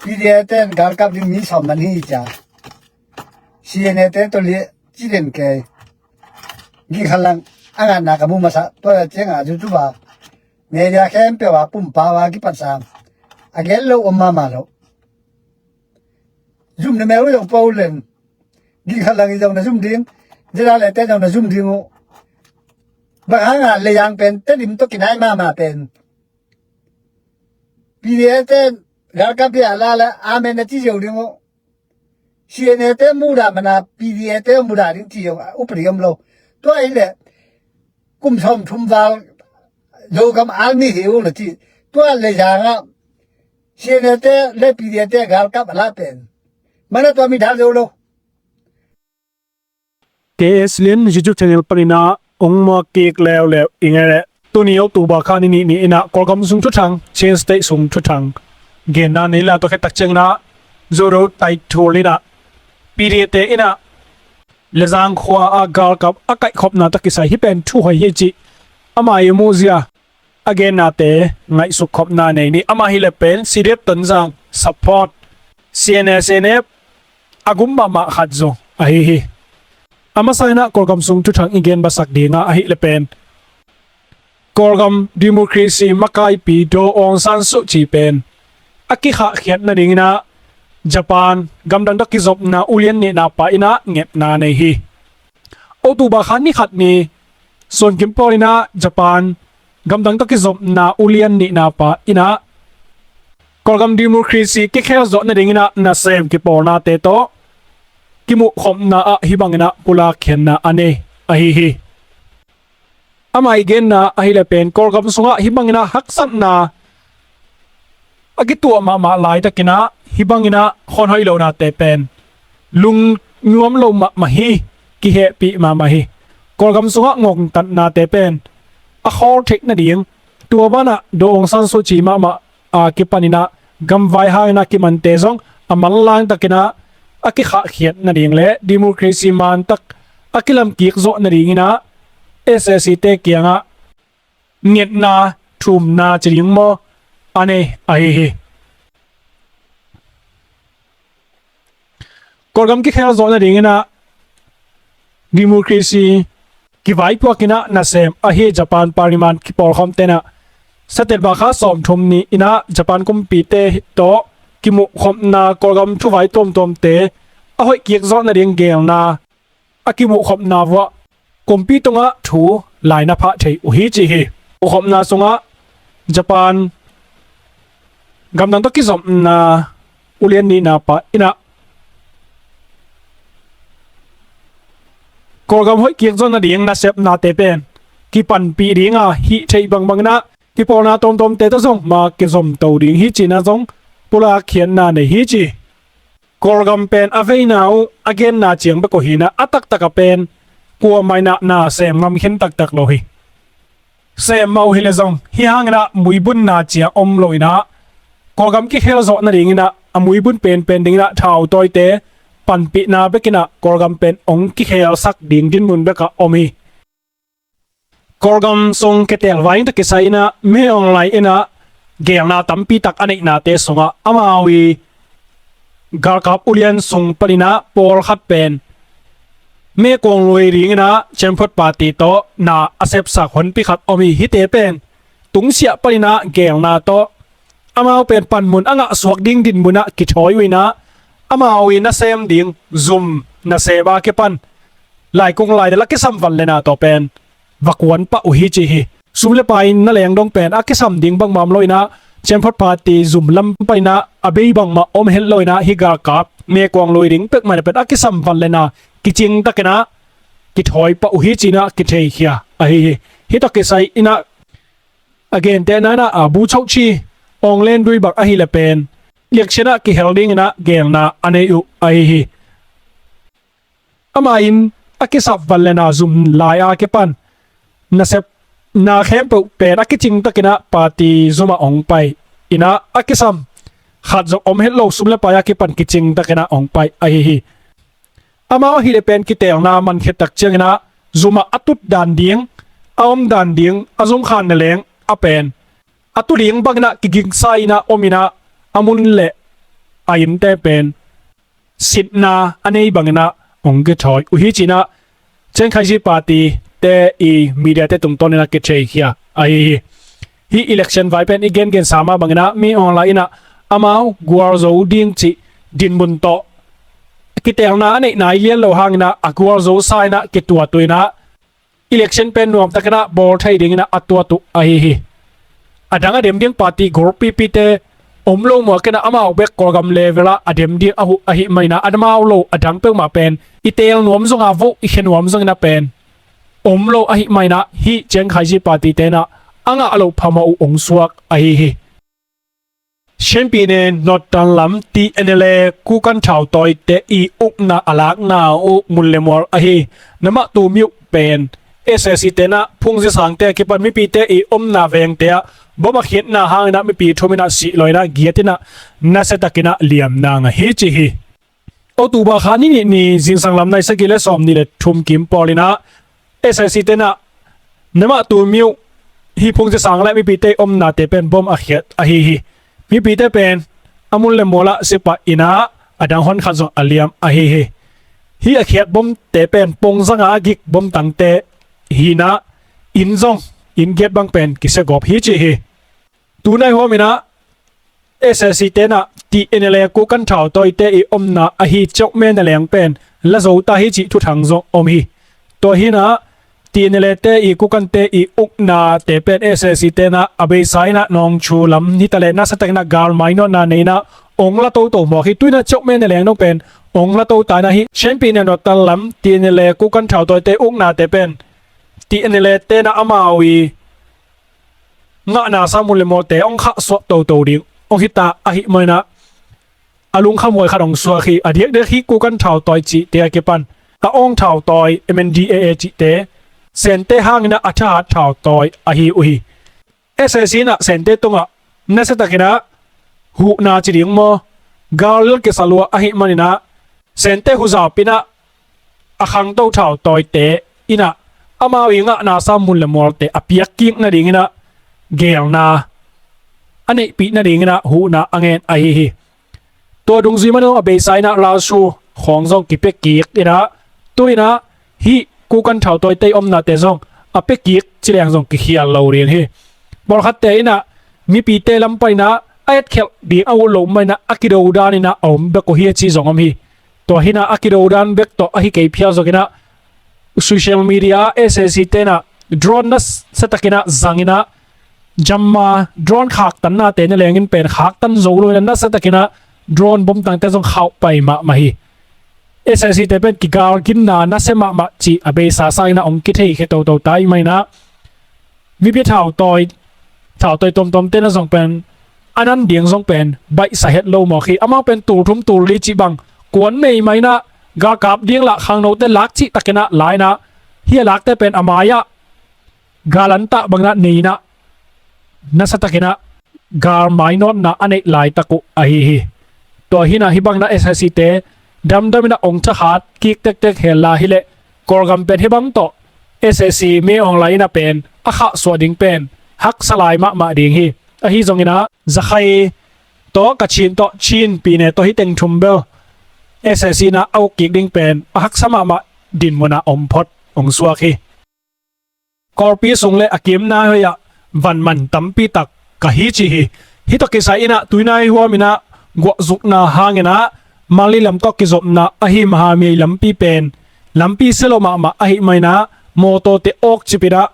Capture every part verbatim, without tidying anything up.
P D F ten galkap ding mi sawm man hi cia. C N A ten tawh liah ci den kei. Gikhalang a nganna ka mu masa tua cianga YouTube a media khempeuh a pumpa a kipatsa a gen lo om mahmah lo. Zum na mel uh zong po len. Gikhalang i zong na zum ding. Zela le te zong na zum ding uh. Bang hanga lei zang pen te lim tawh kinai mahmah pen. P D F ten galkap bia la le amen na ci ziau ding uh. C N A te mudah mana P D F te mudah ding ci ziau upadi om lo. Tua hi le kum sawm thum val Zogam army hi uh na ci. Tua le zanga C N A te le P D F te galkap a la pen mana tua mi dal zo lo. K S Lian YouTube channel paninah ong muak kik leuleu i ngei leh tuni October kha ni nih ni inah Kawlgam sung thuthang, Chin State sung thuthang genna nei la tua khetak cianginah Zoro Taithul inah P D F te inah Lezang khua ah galkap a kaihkhopna tawh kisai hih pen thu hoi hi cih amah i muhzia a gennate ngaihsukkhopna nei ni. Amah hi le pen C D F Tonzang support C N A C N F a gum mahmah khat zong ahi hi. A masa inah Kawlgam sung thuthang i gen basak dinga ahi le pen Kawlgam democracy makaipi Daw Aung San Suu Kyi pen a kikhahkhiat nadinginah Japan gamdang tawh kizopna ulian nihna pa inah ngetna nei hi. October kha ni khat ni Suan Kim Pawl inah Japan gamdang tawh kizopna ulian nihna pa inah Kawlgam democracy kikhel zawh nadinginah nasem kipawlnate tawh kimuhkhopna ah hih banginah pulak khiatna a nei ahi hi. Amah i genna ahi le pen Kawlgam sungah hih banginah haksatna a kituah mahmah laitakinah hih banginah honhoih lohnate pen lungnuam lo mahmah hi. Kihehpih mahmah hi. Kawlgam sungah ngongtatnate pen a khawl theih nading tua banah Daw Aung San Suu Kyi mahmah a kipaninah gamvai hanginah kimante zong a manlangtakinah a kikhahkhiat nading le democracy mantak a kilamkik zawh nadinginah S A C te kiangah ngetna thumna ci ding maw a nei ahi hi. Kawlgam kikhel zawh nadinginah democracy kivaipuakinah nasem ahi Japan parliament kipawlkhawm tenah September kha sawmthum ni inah Japan kumpite tawh kimuhkhopna Kawlgam thuvai tuamtuamte a hoih kik zawh nading gelna a kimuhkhopna vuah kumpi tungah thu laina phah thei uh hi ci hi. Muhkhopna sungah Japan gamdang tawh kizopna ulian nihna pa inah Kawlgam hoih kik zawh nading nasepnate pen kipanpih dinga hih theih bangbanginah kipawlna tawmtawmte tawh zong ma kizomto ding hi cinah zong pulak khiatna nei hi ci. Kawlgam pen a veina uh a genna ciang bek uh hinah a taktak a pen kuamah inah na sem ngam khin taktak lo hi. Sem mah uh hi le zong hih hanginah muibunna ciang om lo inah Kawlgam kikhel zawh nadinginah a muibun penpen dinginah thautawite panpihna bekinah Kawlgam pen ong kikhelsak ding dinmun bekah om hi. Kawlgam sung kitelvai in tawh kisai inah Min Aung Hlaing inah gelna tampi tak a neihnate sungah amau i galkap ulian sung paninah pawlkhat pen Min Aung Hlaing dinginah Chemphoat Party tawh na a sepsak honpi khat om hi. Hihte pen tungsiah paninah gelna tawh amau pen panmun a ngahsuak ding dinmunah kithawi uh inah amau i nasem ding zum nasem a kipan laikung laidal a kisam van le na tawh pen va kuan pah uh hi ci hi. Sum le pai in na leng dong pen a kisam ding bangmah om lo inah Chemphoat Party zum lam paninah a bei bangmah om het lo inah hih galkap Min Aung Hlaing ding pekmah pen a kisam van le na kicing takinah kithawi pah uh hi cinah kitheikhia ahi hi. Hih tawh kisai inah a gentehna inah a Bu Choke Chi Aung Hlaing Duibak ahi le pen election ah kihel dinginah gelna a nei uh ahi hi. Amah in a kisap van le na zum lai a kipan nasepna khempeuh pen a kicing takinah party zumah ong pai inah a kisam khat zong om het lo sum le pai a kipan kicing takinah ong pai ahi hi. Amau ahih le pen kiteelna man khit tak cianginah zumah a tut dan ding, a om dan ding, a zumkhan na leng a pen a tu ding banginah kigingsa inah om inah a mun le a innte pen sitna a nei bangin ah hong kithawi uh hi ci-in ah Chiang Kai-shek party te i media te tungtawnin ah kitheikhia ahi hi. Hih election vai pen i gengensa mah bangin ah Min Aung Hlaing in ah amau gualzo ding cih dinmun tawh kiteelna a neih nai lian lo hangin ah a gualzosa in ah kituat uh in ah election pen nuamtakin ah bawl thei dingin ah a tuat uh ahi hi. A dang a dem ding party group pipite om lo muakin ah amau bek Kawlgam level ah a dem ding a huh ahih manin ah amau lo a dang peuhmah pen i teel nuam zong a, vote i khia nuam zongin ah pen om lo ahih manin ah hih Chiang Kai-shek party te in ah a ngah loh phamawh uh hong suak ahi hi. Shan Pyine Northern lam T N L A Kukan thautawite i ukna a lakna uh mun le mual ahi Na Mato Myo pen S A C te in ah phungzi sangte a kipan mipite i omna vengte ah bom a khiatna hangin ah mipi thum in ah sih lo in ah giat in ah nasiatakin ah liamna ngah hi ci hi. October kha ni nih ni zingsang lam nai sagih le sawmnih le thum kim pawlin ah S A C te in ah Na Mato Myo hih phungzi sang le mipite i omnate pen bom a khiat ahi hi. Mipite pen a mun le mual ah si pah in ah a dang hon khat zong a liam ahi hi. Hih a khiat bomte pen pongzanga a gik bomtangte hi in ah inn zong inn gate bang pen kisia gawp hi ci hi. Tunai huamin ah S A C te in ah T N L A Kukan thautawite i omna ahi Chokme Naleng pen la zo ta hi cih thuthang zong om hi. Tua hi in ah T N L A te i Kukante i uknate pen S A C te in ah a beisa in ah Nongthu lam hi ta leh nasiatakin ah gal mainawtna nei in ah ong la toto mawk hi. Tu in ah Chokme Naleng dong pen ong la to ta in ah hih Shan Pyine Northern lam T N L A Kukan thautawite uknate pen T N L A te in ah amau i ngahna sa mun le mualte ong khahsuah toto ding ong hi ta ahih manin ah a lungkhamhuai khat ong suak hi. A diakdiak hih Kukan thautawi cihte a kipan a awng thautawi M N D A A cihte Sente hangin ah a thahat thautawi ahi uh hi. S A C in ah Sente tungah nasiatakin ah huhna ci ding maw, gal kisa lua ahih manin ah Sente huzap in ah a khangto thautawite in ah amau i ngahna sa mun le mualte a piakkik nadingin ah geelna a neihpih nadingin ah huhna a ngen ahi hi. Tua dungzui man zong a beisa in ah Lasu khawng zong kipiakik in ah tu in ah hih Kukan thautawite i omnate zong a piakik ci leng zong kikhial lo ding hi. Pawlkhatte in ah mipite lam panin ah a etkhelh ding a ut loh manin ah a kidodan in ah a om bek uh hi a ci zong om hi. Tua hi in ah a kidodan bek tawh ahi kei phial zongin ah social media S A C te in ah drone nasiatakin ah zangin ah jamma drone khaktannate na lengin pen khaktan zo lo in ah nasiatakin ah drone bomtangte zong khauh pai mahmah hi. S A C te pen kigalginna nasia mahmah cih a beisa sangin ah ong kitheikhia toto ta ahih manin ah mipi thautawi thautawi tuamtuamte na zong pen a nan ding zong pen baihsa het lo mawk hi. Amau pen tul thum tul li cih bang kuan meimai in ah galkap ding lah khangnote lak cihtakin ah la in ah hih a lakte pen a mai-ah gal an tah bangin ah nei in ah nasiatakin ah gal mainawtna a neih laitak uh ahi hi. Tua hi in ah hih bangin ah S A C te damdamin ah ong thahat kik tektek hen la hi leh Kawlgam pen hih bang tawh S A C Min Aung Hlaing in ah pen a khahsuah ding pen haksa lai mahmah ding hi. Ahi zongin ah Rakhine tawh Kachin tawh Chin Pyine tawh hih teng thum bel S A C in ah a uk kik ding pen a haksa mahmah dinmun ah om phot ong suak hi. Kawlpi sung le a kimna hoih ah vanman tampi tak ka hi ci hi. Hih tawh kisai in ah tuinai huamin ah guahzukna hangin ah Mandalay lam tawh kizopna ahi Mahamay lampi pen lampi sia lo mahmah ahih manin ah mawtawte awkcip in ah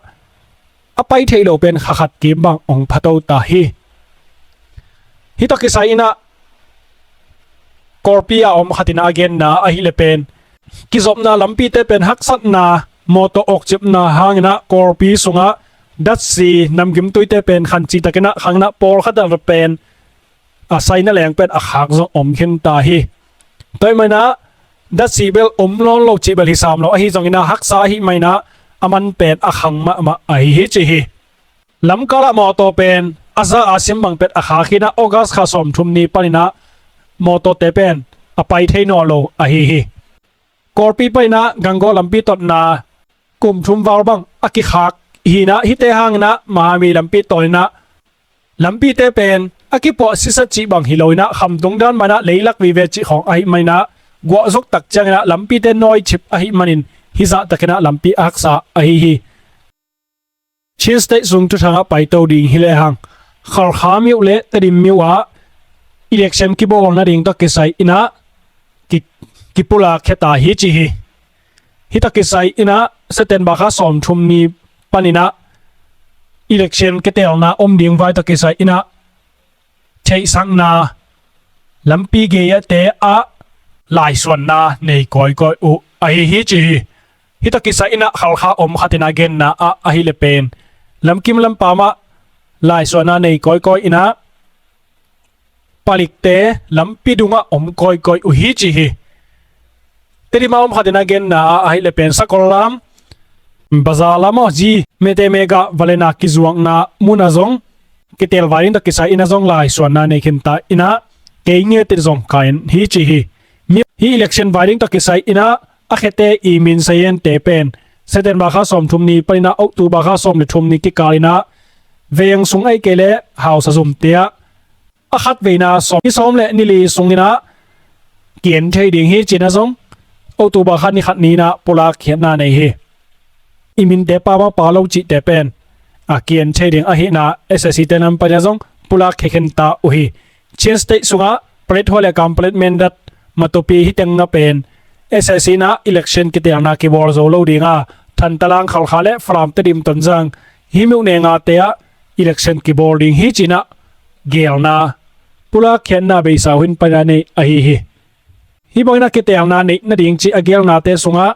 a pai theih loh pen kha khat kim bang ong phato ta hi. Hih tawh kisai in ah Kawlpi a om khat in ah a genna ahih leh pen kizopna lampite pen haksatna mawtaw awkcipna hangin ah Kawlpi sungah datsi namgimtuite pen khan cihtakin ah khang in ah pawlkhat ah pen a saina leng pen a khak zong om khin ta hi. Tua ahih manin ah datsi bel om nawn lo cih bel hi sam lo, ahi zongin ah haksa ahih manin ah a man pen a khang mahmah ahi hi ci hi. Lamkal ah mawtaw pen a za a sim bang pen a khak hi in ah August kha sawmthum ni panin ah mawtawte pen a pai thei nawn lo ahi hi. Kawlpi panin ah Gangaw lampi totna kum thum val bang a kikhak hi in ah hihte hangin ah Mahamay lampi tawnin ah lampite pen a kipuah sisa cih bang hi loinah khamtung dan manah leilak vive cih khawng ahi maninah guahzuk tak cianginah lampite nawicip ahi manin hizah takinah lampi a haksa ahi hi. Chin State sung thuthangah paito ding hi lehang Khalkha miuh le Tedim miuh ah election kibawl nading tawh kisai inah ki, kipulak kheta hi ci hi. Hi tawh kisai inah September kha sawmthum ni paninah election kitelna om ding vai tawh kisai inah theihsakna lampi gei-ate ah laisuanna nei kawikawi uh ahi hi ci hi. Hi tawh kisai inah Khalkha om khatinah genna ah ahi le pen lamkim lampamah laisuanna nei kawikawi inah palikte lampi dungah om kawikawi uh hi ci hi. Tedim ah om khatinah genna ah ahi le pen Sakollam, Bazar lam aw zi Mete Mega Valena kizuakna munah zong kitel vai ding tawh kisai inah zong laisuanna nei khinta inah kei ngetin zong kain hi ci hi. Hi election vai ding tawh kisai inah a khete i min sayente pen September kha sawmthum ni paninah October kha sawm le thum ni kikal inah veng sung ahi kei le hausa zumte ah a khat veina sawm, ni sawm le ni li sunginah kien thei ding hi cinah zong October kha ni khat ni inah pulak khiatna nei hi. I minte pamah pa lo cihte pen a kien thei ding ahihna S A C te nam paninah zong pulak khia khinta uh hi. Chin State sungah Paletwa le Kanpalet, Mindat, Matupi hi teng na pen S A C inah election kitelna kibawl zo lo dinga Thantlang, Khalkha le Falam, Tedim, Tonzang hi miuh ne ngate ah election kibawl ding hi cinah geelna pulak khiatna beisa uh hin paninah nei ahi hi. Hi bangin a kitelna neih nading cih a geelnate sungah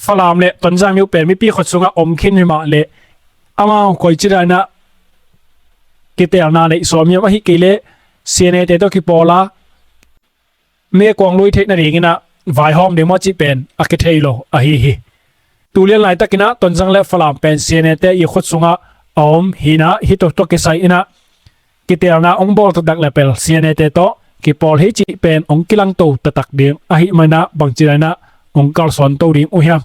Falam le Tonzang miuh pen mipi khut sungah om khin hi mah le amau koici daninah kitelna neih sawm hiam ahi kei le C N A te tawh kipawl a mekuang lui theih nadinginah vaihawm ding maw cih pen a kithei lo ahi hi. Tulian laitakinah Tonzang le Falam pen C N A te i khut sungah a om hinah hi tawh tawh kisai inah kitelna hong bawl taktak le pel C N A te tawh kipawl hi cih pen hong kilangto taktak ding ahi maninah bangci daninah hong kalsuanto ding uh hiam?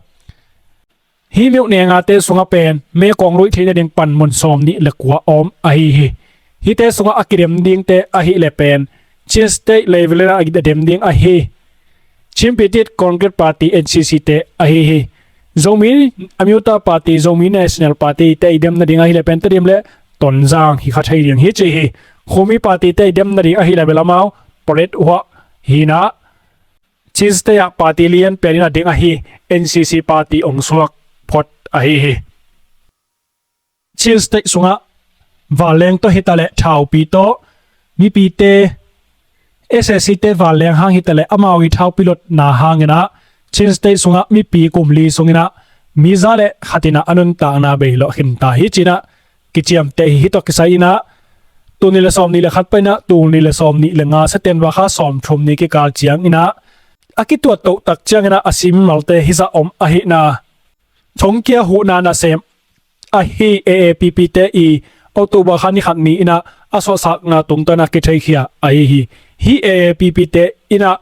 Hi miuh ne ngate sungah pen mekuang lui theih nading panmun sawm nih le kua a om ahi hi. Hihte sungah a kidem dingte ahi le pen Chin State level inah a dem ding ahi Chin People's Congress Party, N C C te ahi hi. Zomi Amyotha Party, Zomi National Party te i dem nading ahi le pen Tedim le Tonzang hi kha thei ding hi ci hi. Khomi Party te i dem nading ahi le bel amau Paletwa hinah Chin State ah party lian penin a ding ahi N C C party hong suak phot ahi hi. Chin State sungah vanleng tawh hitaleh thaupi tawh mipite S A C te vanleng hang hitaleh amau i thaupi lotna hanginah Chin State sungah mipi kum li sunginah mi za le khatinah a nuntakna bei lawh khinta hi cinah kiciamteh hi. Hi tawh kisai inah tul nih le sawm nih le khat paninah tul nih le sawm nih le nga September kha sawm thum ni kikal cianginah a kituat tohtak cianginah a si mimalte hizah om ahihna thongkia huhna nasem ahi A A P P te i October kha ni khat ni inah a suahsakna tungtawnah kitheikhia ahi hi. Hi A A P P te inah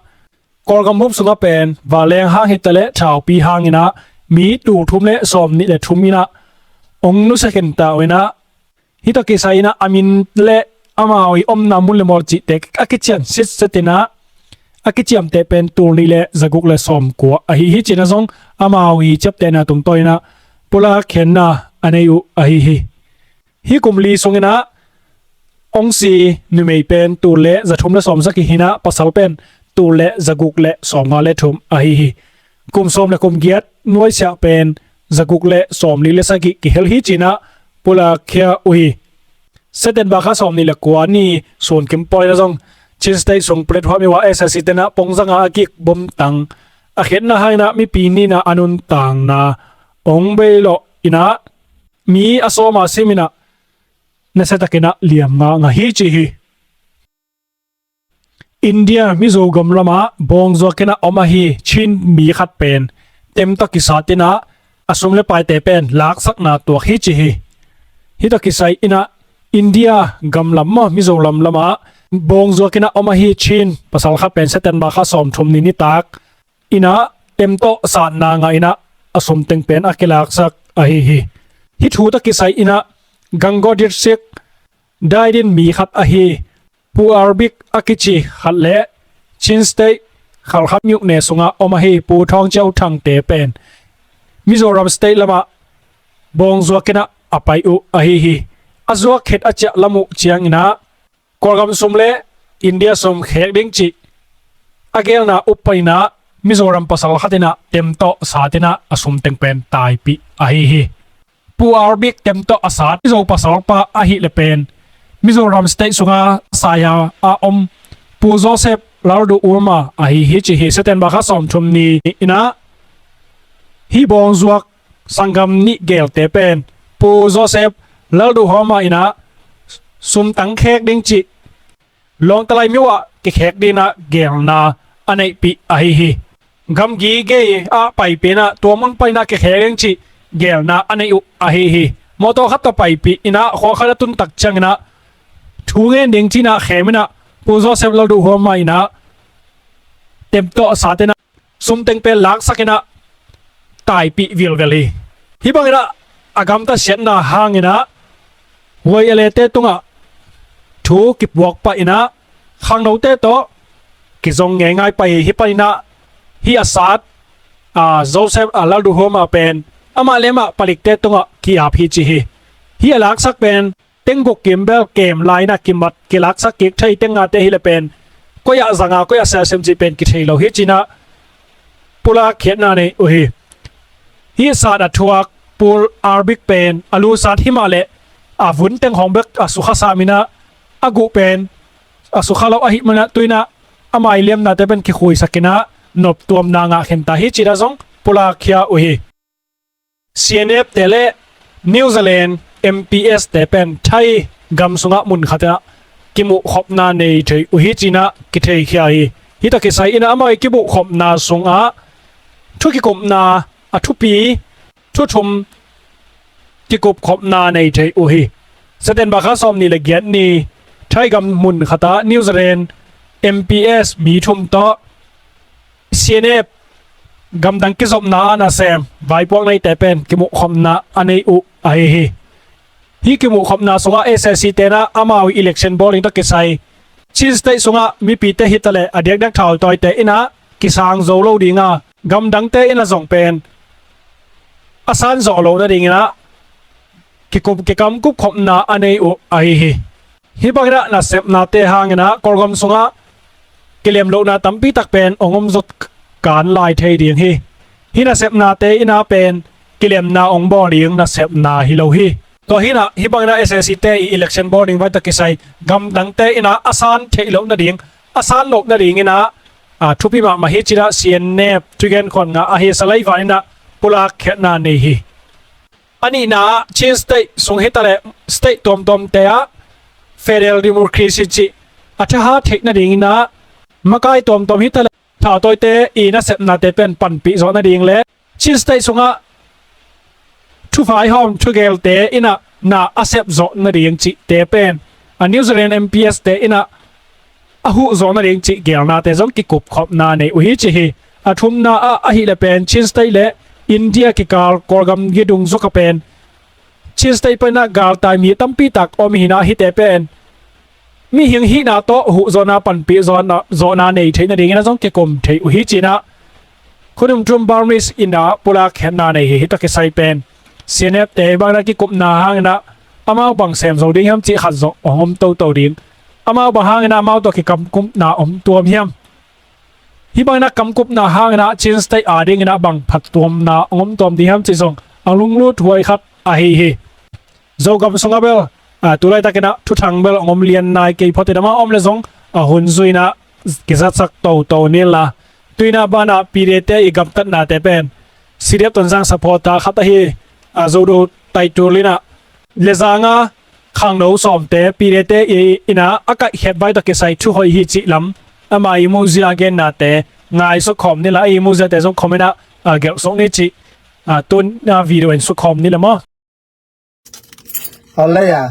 Kawlgam hup sungah pen vanleng hang hitaleh thaupi hanginah mi tul thum le sawm nih le thum inah hong nusia khinta uh inah hi tawh kisai inah a min le amau i omna mun le mawl cihte a kician sitsetinah a kiciamteh pen tul nih le zaguk le sawm kua ahi hi cinah zong amau i ciaptehna tungtawn inah pulak khiatna a nei uh ahi hi. Hi kum li sunginah hong si numei pen tul le zathum le sawm sagih hinah pasal pen tul le zaguk le sawm nga le thum ahi hi. Kum sawm le kum giat nuaisiah pen zaguk le sawm li le sagih kihel hi cinah pulak khia uh hi. September kha sawm nih le kua ni sunkim pawi inah zong Chin State sung platform i wa S A C tenah pongzanga a kik bomtang a khiatna hanginah mipi nihna a nuntakna hong bei lawh inah mi a sawma siminah nasiatakinah liam ngangah hi ci hi. India Mizo gam lamah bawngzuakinah om ahi Chin mi khat pen tem tawh kisatinah a sum le paite pen laksakna tuak hi ci hi. Hi tawh kisai inah India gam lam maw Mizo lam lamah bawngzuakinah om ahi Chin pasal khat pen September kha sawm thum ni nitak inah tem tawh satna ngah inah a sum teng pen a kilaksak ahi hi. Hi thu tawh kisai inah Gangaw District Daidin mi khat ahi Pu Arbik a kici khat le Chin State Khalkha myone sungah om ahi Pu Thawng Ciau Thangte pen Mizoram State lamah bawngzuak inah a pai uh ahi hi. A zuak khit a ciah lam uh cianginah Kawlgam sum le India sum khek ding cih a gelna uh paninah Mizoram pasal khat inah tem tawh sat inah a sum teng pen taipih ahi hi. Pu Arbik tem tawh a sat Mizo pasal pa ahih le pen Mizoram State sunga Saya a om Pu Joseph Lalduhoma ahi hi ci hi. September kha sawmthum ni inah hih bawngzuak sanggam nih gelte pen Pu Joseph Lalduhoma inah sumtang khek ding cih Lawngtlai myo ah kikhek dinah gelna a neihpih ahi hi. Gamgi gei ah paipih inah tua mun paninah kikhek ding cih gelna a neih uh ahi hi. Mawtaw khat tawh paipih inah khua khat a tuntak cianginah thu ngen ding cinah khem inah Pu Joseph Lalduhoma inah tem tawh sat inah sumteng pen laksak inah taipih vilvel hi. Hih banginah a gamta siatna hanginah huai a lete tungah thu kipuak pah inah khangnote tawh kizong ngeingai pai hi. Hih paninah hih a sat Joseph Lalduhoma pen amah le amah palikte tungah ki-ap hi ci hi. Hih a laksak pen tengguk kim bel kem lai inah kimat kilaksak kik thei teng ngate hi le pen koi ah zanga koi ah selsiam cih pen kithei lo hi cinah pulak khiatna nei uh hi. Hih sat a thuak Pu Arbik pen a lusat himah le a vun teng hong bek a sukha sam inah a guh pen a sukha lo ahih manah tuinah a mailiamnate pen kikhuisak inah noptuamna ngah khinta hi cinah zong pulak khia uh hi. C N F te le New Zealand M P S te pen Thai gam sungah mun khatah kimuhkhopna nei thei uh hi cinah kitheikhia hi. Hih tawh kisai inah amau i kimuhkhopna sungah thu kikupna a thupi thu thum kikupkhopna nei thei uh hi. September kha sawmnih le giat ni Thai gam mun khatah New Zealand M P S mi thum tawh C N F gamdang kizopna a nasem vaipuak neite pen kimuhkhopna a nei uh ahi hi. Hih kimuhkhopna sungah S A C tenah amau i election bawling tawh kisai Chin State sungah mipite hitaleh a diakdiak thautawite inah kisang zo lo dinga gamdangte inah zong pen a san zawh lo nadinginah kikup kikamkup khopna a nei uh ahi hi. Hih banginah nasepnate hanginah Kawlgam sungah kilem lohna tampitak pen hong om zot kan lai thei ding hi. Hih nasepnate inah pen kilemna hong bawl ding nasepna hi lo hi. Tua hinah hih banginah S A C te i election bawl ding vai tawh kisai gamdangte inah a san theih loh nading a san loh nadinginah a thupi mahmah hi cinah C N F thugen khuan ngah ahi Salai Van inah pulak khiatna nei hi. A nihna ah Chin State sung hitaleh state tuamtuamte ah federal democracy cih a thahat theih nadinginah makai tuamtuam hitaleh thautawite i nasepnate pen panpih zawh nading le Chin State sungah thufaihawm thugelte inah na a sep zawh nading cihte pen a New Zealand M P S te inah a huh zawh nading cih gelnate zong kikupkhopna nei uh hi ci hi. A thumna ah ahih le pen Chin State le India kikal Kawlgam gidung zukah pen Chin State paninah galtai mi tampitak om hinah hihte pen mihing hihna tawh huh zawhna panpih zawhna zawhna nei theih nadinginah zong kikum thei uh hi cinah Khunum Tum Burmese inah pulak khiatna nei hi. Hih tawh kisai pen C N F te banginah kikupna hanginah amau bang sem zo ding hiam cih khat zong hong om toto ding. Amau bang hanginah amau tawh kikamkupna om tuam hiam? Hih banginah kamkupna hanginah Chin State a dinginah bang phattuamna hong om tuam ding hiam cih zong a lunglut huai khat ahi hi. Zogam sungah bel a tulaitakinah thuthang bel hong om lian nai kei phot in amah om le zong a hun zuinah kizatsak toto ninla tuinah banah P D F te i gamtatnate pen C D F Tonzang supporter khat ahi a Zodo Taitul inah lezanga khangno sawmte P D F te i inah a kaihkhiat vai tawh kisai thuhoih hi cih lam ama i muhzia gennate ngaisuk khawm ninla a i muhziate zong comment ah a gelhsuk ni cih a tuna video in suk khawm ninla maw? Awlleia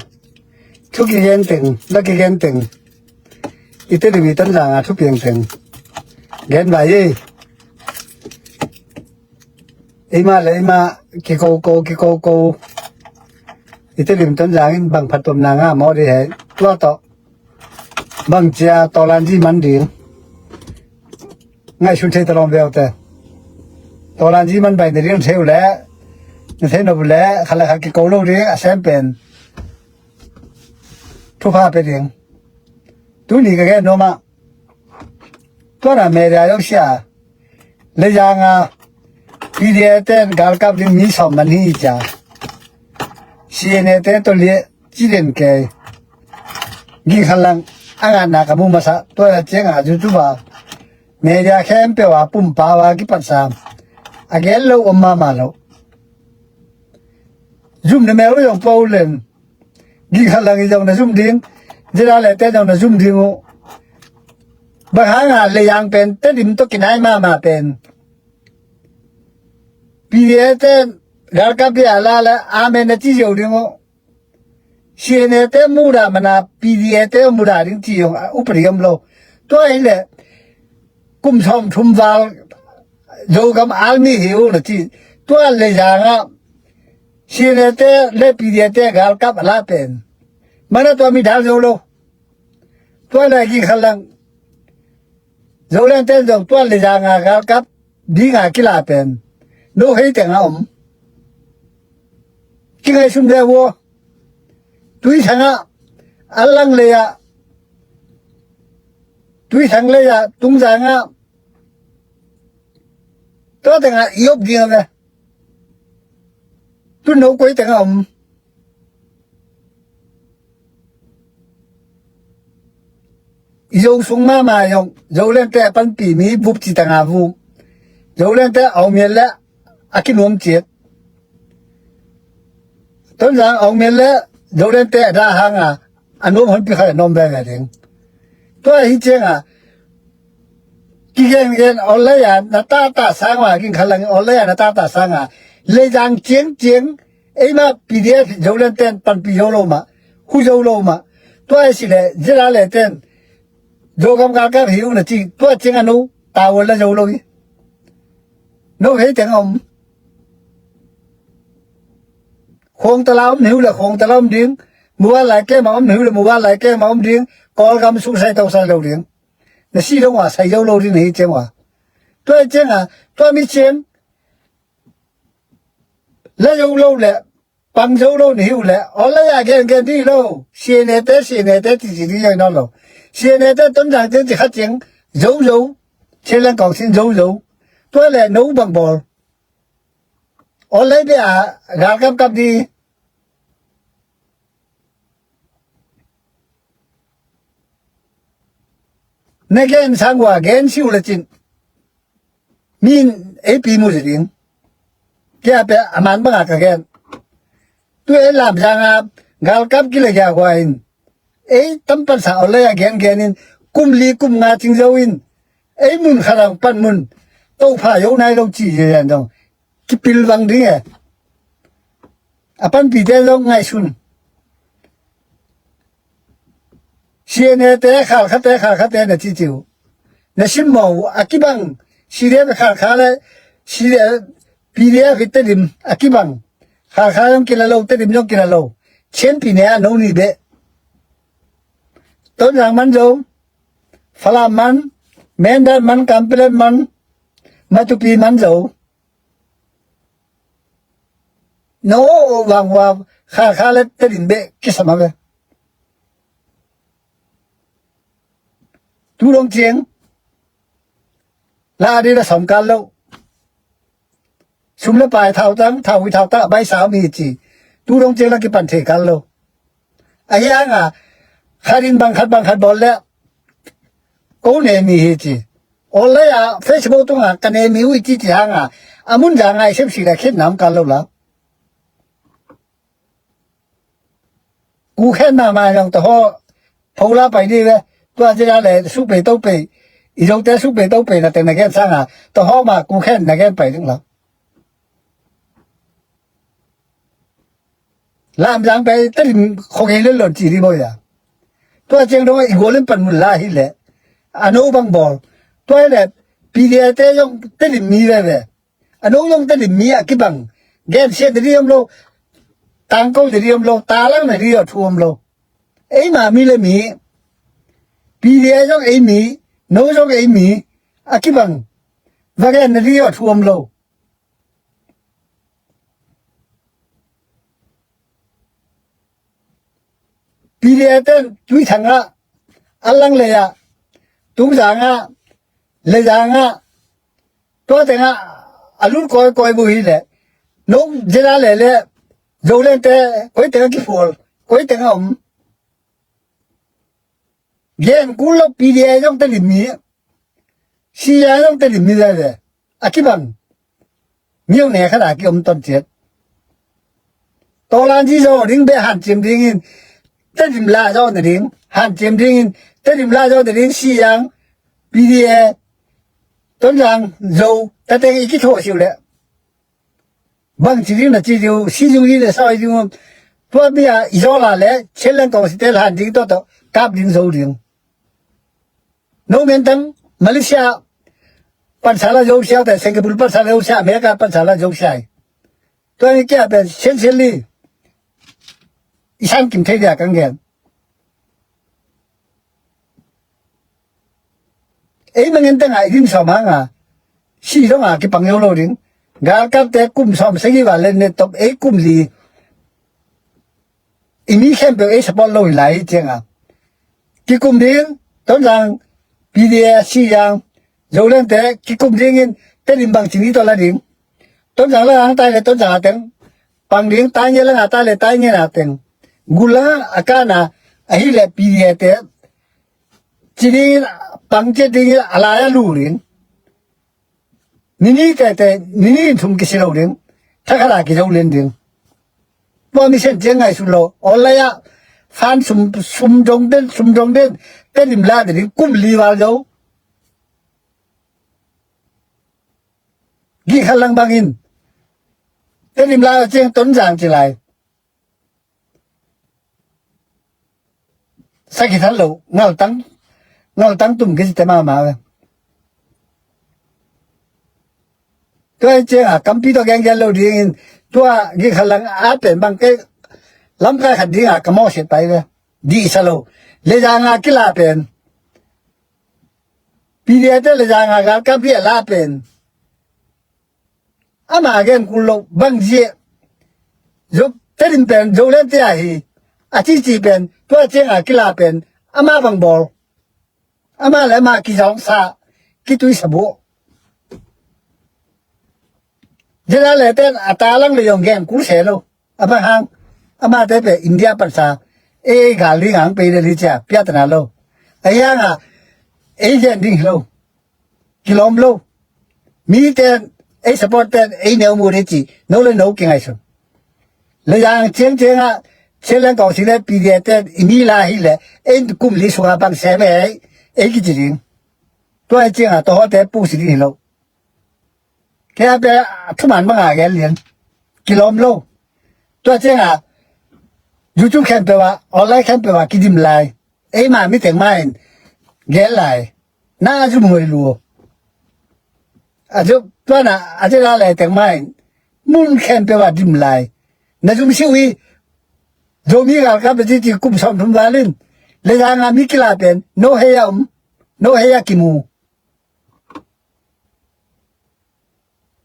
thu kigen teng, la kigen teng. I Tedim i Tonzanga thu piang teng. Gen vai ei. Eima le eima kikoko kikoko. I Tedim Tonzang in bang phattuamna ngah maw dih hei. Tua tawh bangcia tawlanzi man ding ngaihsun thei ta lawm veu te. Tawlanzi man bai na ding thei uh leh, na thei nop uh leh khat le khat kiko lo ding a sem pen thupha pe ding. Tuni ka gen nuam ah, tua na media zong sia, Lezang a P D F te galkap ding mi sawm man hi cia, C N A te tawh liah ci den kei. Ging Khan Lang a ngatna ka mu masa, tua ciang a YouTube a media khempeuh a pumpa a kipatsa a gen lo om mahmah lo. Zum na mel uh zong po uh len, Ging Khan Lang i zong na zum ding, Zira le te zong na zum ding uh. Bang hang a Lezang pen Tedim tawh kinai mahmah pen P D F te galkap dia la le amen na ci ziau ding uh. C N A te mudah mana P D F te mudah ding ci zong a upadi om lo. Tua hi leh kum sawm thum val Zogam army hi uh na ci. Tua Lezang a C N A te le P D F te galkap a la pen mana tua mi dal zo lo. Tua le Ging Khan Lang Zoland ten zong tua Lezang a galkap ding a kila pen no hei teng a om. Kingaihsun ve uh aw. Tuisang ah a lang lei ah, Tuisang lei ah, Tungzang ah, tua teng ah i op ding a ve. Tun no koi teng a om. I Zo sung mahmah zong Zoland te a panpi mi bup ci tang a vum. Zoland te a om hian le a kinuam ciat. Tonzang a om hian le Zoland te a dah hang a a nuam honpi khat a nuam veve ding. Tua hi ciang a kigen gen online a na tata sang a, Ging Khan Lang online a na tata sang a, Lezang ciang ciang eima P D F Zoland ten panpi zo lo mah, hu zo lo mah. Tua hi si le Zira le ten Zogam galkap hi uh na ci, tua ciang a no tawal la zo lo hi. No hei teng a om. Khawng tala om na hi uh le khawng tala om ding. Mual lai kem a om na hi uh le mual lai kem a om ding. Kawlgam sung sai to sai lo ding. Na si lo a sai zo lo ding na hi ciang a. Tua hi ciang a, tua mi ciang la zo lo le pang zo lo na hi uh le online a gen gen ding lo. C N A te, C N A te ci ci ding zong nawn lo. C N A te Tonzang te ci khat ciang zo zo, Chin Lang Kawng Sin zo zo. Tua le no bang bawl online te a galkap kap ding. Na gen sang uh a gen si uh le cin mi in ei pi mu zi ding. Kia pe a man bang a ka gen. Tu ei Lamzang a galkap kila gia hua in ei tampan sa online a gen gen in kum li kum nga cing zo in ei mun khat a pan mun to pha yo nai lo ci zi yan zong kipil vang ding e. A panpite zong ngaihsun. C N A te, Khalkha te, Khalkha te na ci ci uh. Na simmawh uh a kibang, C D F Khalkha le C D F, P D F i Tedim a kibang. Khalkha zong kila lo, Tedim zong kila lo. Chin pi ne a no ni beh. Tonzang man zo, Falam man, Mindat man, Kanpetlet man, Matupi man zo. No vang hua Khalkha le Tedim beh kisam a ve. Tu dong ciang la di la sawm kal lo. Sum le pai thau tang, thau hui thau tang a bai sau mi ci. Tu dong ciang la kipan thei kal lo. A hiang a khat in bang khat bang khat bawl le ko ne mi hi ci. Online a Facebook tung a ka ne mi uh i ci ci hang a a mun za ngai sem si la khin nam kal lo la. Ku khen mahmah zong tahaw phola pai dih ve. Tua zia le suk pei to pei, i zote suk pei to pei na teng na gen sang a, tahaw mah ku khen na gen pai ding la. Lamzang pai Tedim khogei le lon ci dih bawi a. Tua ciang dong i gual in pan mun la hi le a no bang bawl. Tua hi le P D F te zong Tedim mi veve. A no zong Tedim mi a kibang. Gen siat dadi om lo. Tangko dadi om lo. Talang dadi a thu om lo. Eima mi le mi, P D A zong ei mi, no zong ei mi, a kibang va gen na ding a thu om lo. P D A ten Tuithang ah, a lang lei ah, Tungzang ah, Leizang ah, tua tengah a lut kawikawi bu hi leh, no zia le le Zoland te koi tengah kiphual, koi tengah om. Gen kul lo. P D A zong Tedim mi, C I A zong Tedim mi ve ve. A kibang miau ne khat a kiom ton ciat. Tawlan ci zaw ding beh hanciam dingin Tedim la zaw na ding, hanciam dingin Tedim la zaw na ding, C I A, P D A, Tonzang, Zo, tate i kithaw siu leh bang ci ding na ci ding uh, si ding uh, i le sawi ding uh. Tua bia i zaw la le Chinland Council te hlan ding tawh tawh kap ding zo ding. No men tang Malaysia pansa la zo siau te, Singapore pansa la zo siau, America pansa la zo siai. Tua ni kia pen sian sian li i san kim thei dia kang gen. Ei mangin tengah i din sawm hanga si dongah kipang yo lo ding. Galkapte kum sawm sagih va len ne top ei kum li. I mi khempeuh ei support lo hi lai hi cianga kikum ding. Tonzang, P D A, Siyang, Zolandte kikum dingin Tedim bangci ni tawh la ding. Tonzang la hang tai le Tonzang a teng pang ding, tai nge la nga tai le tai nge na teng. Gula a kana ahi le P D A te ci dingin pang ciat dingin a lai a lu ding. Nini tete nini in thum kisi lo ding. Thakhat a kizo len ding. Tua mi sen ciang ngaihsun lo. Online ah fan sum, sum dong den, sum dong den. Tedim la ding kum li val zo. Gikhalang bangin Tedim la ciang Tonzang ci lai. Sakhi than lo, ngaltang, ngaltang tum kisi te mama ve. Tua hi cianga kampi tawh gengen lo dingin tua gikhalang a pen bang kei lamkai khat dinga ka mawhsiat pai ve. Dihsa lo. Leizanga kila pen, P D A te leizanga galkampi a la pen ama gen kul lo. Bang zia Zo, Tedim pen Zoland te ahi a cici pen tua cianga kila pen ama bang bawl. Ama le ama kizawngsa, kituisa buh. Zia le ten a talang le yong gen kul se lo. A bang hang amate pen India pansa ei gal ding ang pei le li cia piatana lo. A hianga ei gen ding hi lo. Kilawm lo. Mi ten ei support ten ei neu mu dei ci no le no kingaihsun. Leizang ciangciangah Chinland Council le P D A ten i mi la hi le ei kum li sunga bang sem ei, ei kici ding. Tua hi cianga tawhawte pusi ding hi lo. Kei a pe a thuman banga gen lian. Kilawm lo. Tua cianga YouTube khempeuh ah, online khempeuh ah kidim lai. Eima mi teng main gen lai. Na a zum hoi lu. A zum tuana a zela lai teng main mun khempeuh ah dim lai. Na zum siu hi. Zomi galkap le titi kum sawm thum valin leizanga mi kila pen no hei a um, no hei a kimu.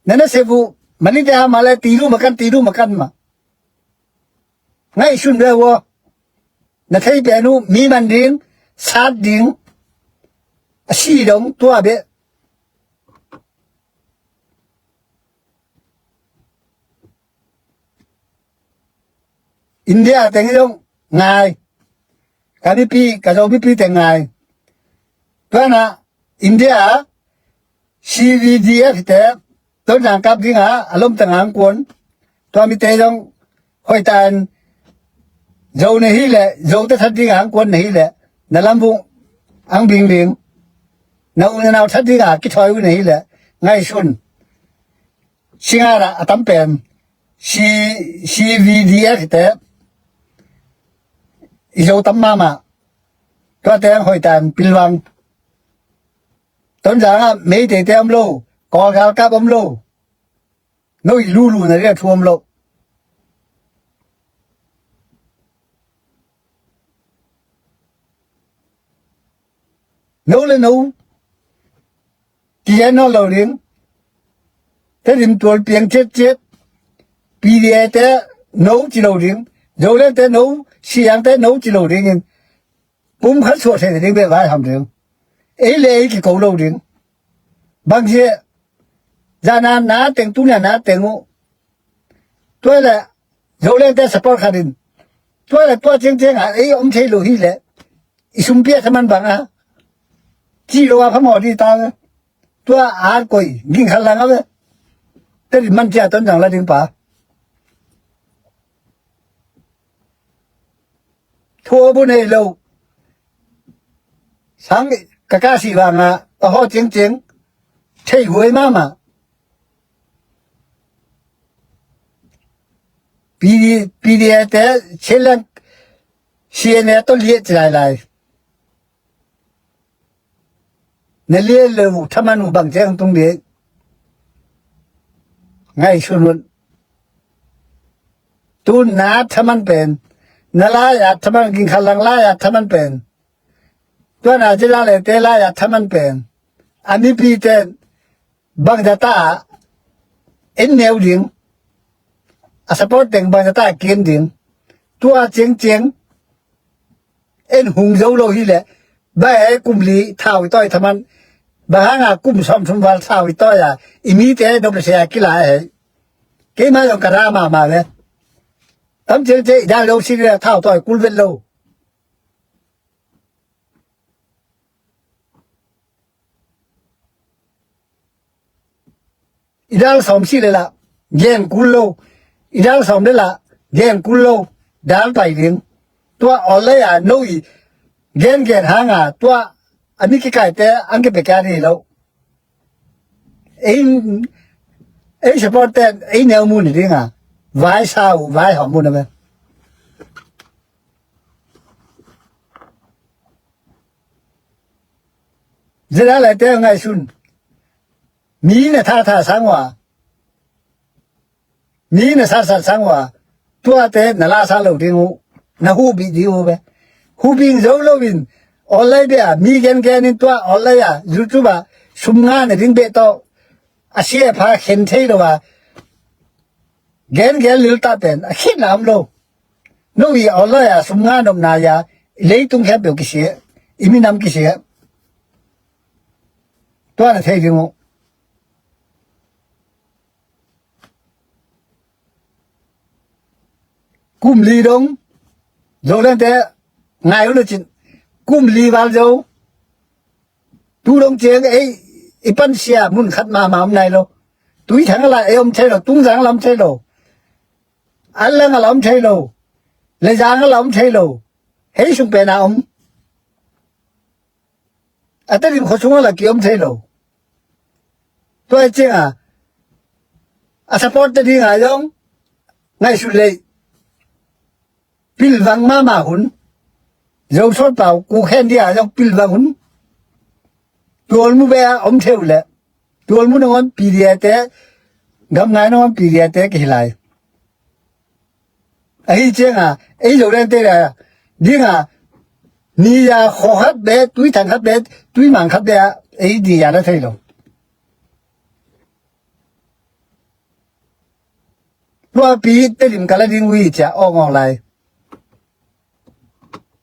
Na na sevu manite ama le tidu makan, tidu makan ma. Ngaihsun ve ua. Na thei pen uh mi man ding, sat ding, a si dong tua beh. India teng hi dong ngai. Ka mipi, ka Zo mipi teng ngai. Tuana India C V D F te Tonzang kap dinga a lom teng ang kuan. Tua mite zong hoitan Zo na hi le Zo te that dinga ang kuan na hi le na lam vung ang bing ding. Na u na nau that dinga kithawi u na hi le ngaihsun. Singara a tam pen C, C V D F te i Zo tam mama. Tua te ang hoitan pilvang. Tonzanga Meitei te om lo, Kawl galkap om lo. No i lulu na ria thu om lo. No le no kigen nawn lo ding. Tedim tual piang ciatciat. P D A te no ci lo ding. Zoland te no, Siang te no ci lo dingin pumkhat suah thei ding beh vai ham ding. Ei le ei kiko lo ding. Bang zie zana na teng tunia na teng uh. Tua le Zoland te support khat in tua le tua ciangciang a ei om thei lo hi le i sumpi a thaman bang a ci lo a phamawh dih ta ve. Tua a koi ging khat lang a ve. Tedim man cia ton zang la ding pa. Thu bu nei lo. Sang ka ka si vanga a ho ciangciang thei huai mama. P D, P D A te Chin Land C N A to liat ci lai lai. Na liat lo thaman uh bang ciang tung dih. Ngai sun un. Tu na thaman pen. Na lai a thaman ging khat lang lai a thaman pen. Tua na ci lai le te lai a thaman pen. A mipi ten bangzata en neu ding. A support teng bangzata kiem ding. Tua ciangciang en hung zo lo hi le. Ba he kum li thau i tawi thaman. Ba hanga kum sawm thum val thau i tawi a i mite dop le se a kila he. Keima zong ka ra mama ve. Tam ciangciang i dan lo si le thau tawi kul vet lo. I dal sawm si le la gen kul lo. I dal sawm le la gen kul lo. Dal pai ding. Tua awlai a no i gen gen hanga tua a mi kikaite ang ke pe kia ni lo. Ei ei support te ei neu mun dinga vai sau vai hawm mun a ve. Zena lai te ngai sun. Mi na tha tha sang wa. Mi na sat sat sang wa. Tua te na la sa lo ding uh. Na hu bi ding uh ve. Hu bing zo lo in. Online bia mi gen gen in tua online a YouTube a sum nga na ding be to. A sia pha khen thei lo a. Gen gen lil ta pen a khin na om lo. No i online a sum nga nop na ya. Leitung khempeuh kisia. I minam kisia. Tua na thei ding uh. Kum li dong. Zo lente ngai uh le cin. Kum li val zo. Tu dong ciang ei i pan sia mun khat mama om nai lo. Tui thang la ei om thei lo. Tung zang la om thei lo. An lang la om thei lo. Le zang la om thei lo. Hei sung pe na om. A Tedim khua sungah la ki om thei lo. Tua ciangah a support te dingah zong ngaihsut lei. Pilvang mahmah hun. Zo sawt pau ku khen dingah zong pilvang hun. Tualmu be a om thei uh leh. Tualmu nangawn P D A te, gamngai nangawn P D A te kihi lai. Ahi cianga ei Zolente dinga ni ya khaw khat be, tui thang khat be, tui mang khat be a ei ni ya na thei lo. Tua pi Tedim ka la ding ui cia awng awng lai.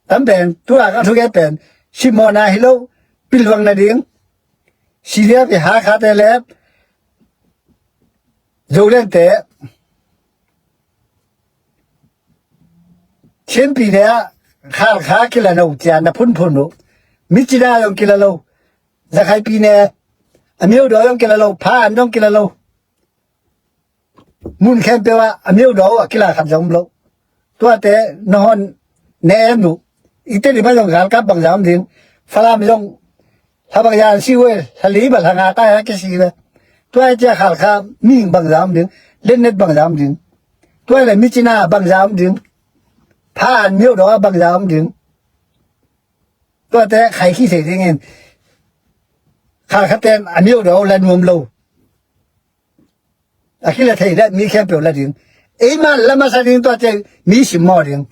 Tam pen tua ka thuke pen simmawhna hi lo, pilvang na ding. Siria pi Hakha te le Zolente Chin pi ne a Khalkha kila no cia na phunphun uh. Michina zong kila lo. Zakhai pi ne a Myodaw zong kila lo. Pha an zong kila lo. Mun khempeuh ah a Myodaw a kila khat zong om lo. Tuate na hon ne em uh. I Tedim a zong galkap bangza om ding. Falam zong hla bangza an si uh e, hla li bang hla nga ta a kisi ve. Tua cia Khalkha mihing bangza om ding. Lennet bangza om ding. Tua le Michina bangza om ding. Pha an Myodaw bangza om ding. Tuate khai khi thei dingin Khalkha ten a Myodaw la nuam lo. A kila thei le mi khempeuh la ding. Eima la masa ding tua cia mi simmawh ding.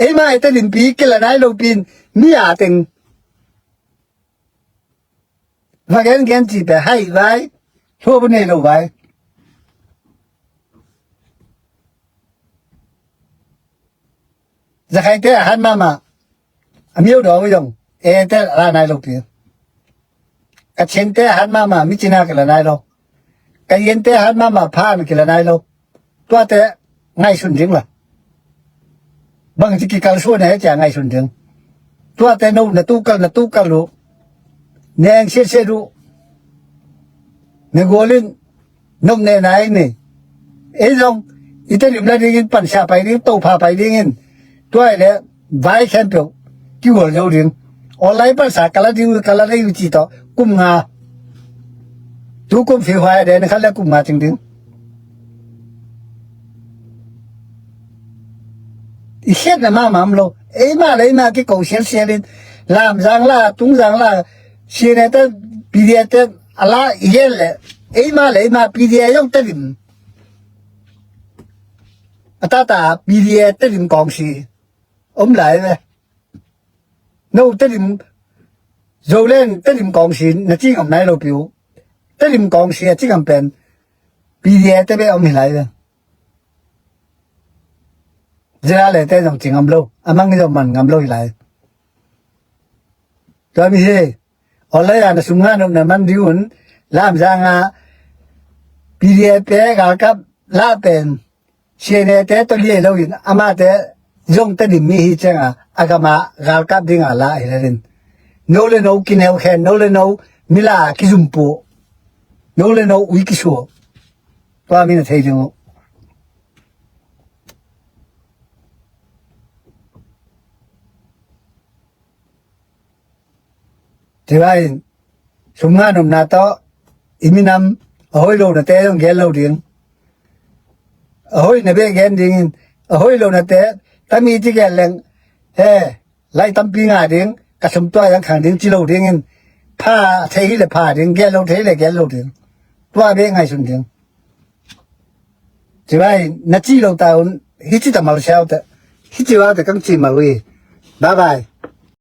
Eima ei Tedim pi kila nai lo pin mi a teng Va gen gen ci pe hai vai. Thua bu nei lo vai. Zakhaite a hat mahmah a miau dawng uh zong e te la nai lo pi. Ka chin te a hat mahmah mi cina kila nai lo. Ka yen te a hat mahmah phan kila nai lo. Tuate ngaihsun ding la. Bang ci kikal suan a he cia ngaihsun ding. Tuate no na tukal na tukal uh. Neng siasia duh. Na gualin nop nena in nei. Ei zong i Tedim la dingin pansia pai ding topha pai dingin. Tuai le vai khempeuh kigual zo ding. Online pansa kala ding kala ding ci tawh kum nga. Tu kum fiuhai den khat le kum nga cing ding. I khiatna mahmah om lo. Eima le eima kiko sialsial in lamzang la tungzang la sianete P D F te a la i gen le eima le eima P D F zong Tedim a tata P D F Tedim kawngsi om lai ve. No Tedim Zoland Tedim kawngsi na ci ngam nai lo piu. Tedim kawngsi a ci ngam pen P D F te be om hi lai ve. Zira le te zong ci ngam lo a mang zong man ngam lo hi lai. Tua mi hi. Awlai a na sum nga nopna man ding un lamzanga P D F te galkap la pen sianete tawh liai loin amate zong Tedim mi hi cianga a gama galkap dinga la hi lalin. No le no kineu khen no le no mila kizumpu. No le no ui kisuah. Tua mi na thei ding uh. Tua in sum nga nopna tawh i minam a hoih lo nate zong gen lo ding. A hoih na beh gen dingin a hoih lo nate tami ci gen leng he lai tampi nga ding ka sum tua zang khang ding ci lo dingin pha thei hi le pha ding gen lo thei le gen lo ding. Tua beh ngaihsun ding. Ci vai na ci lo ta un hi ci ta mal siau ta hi ci va ta kang ci mal ui. Bye bye.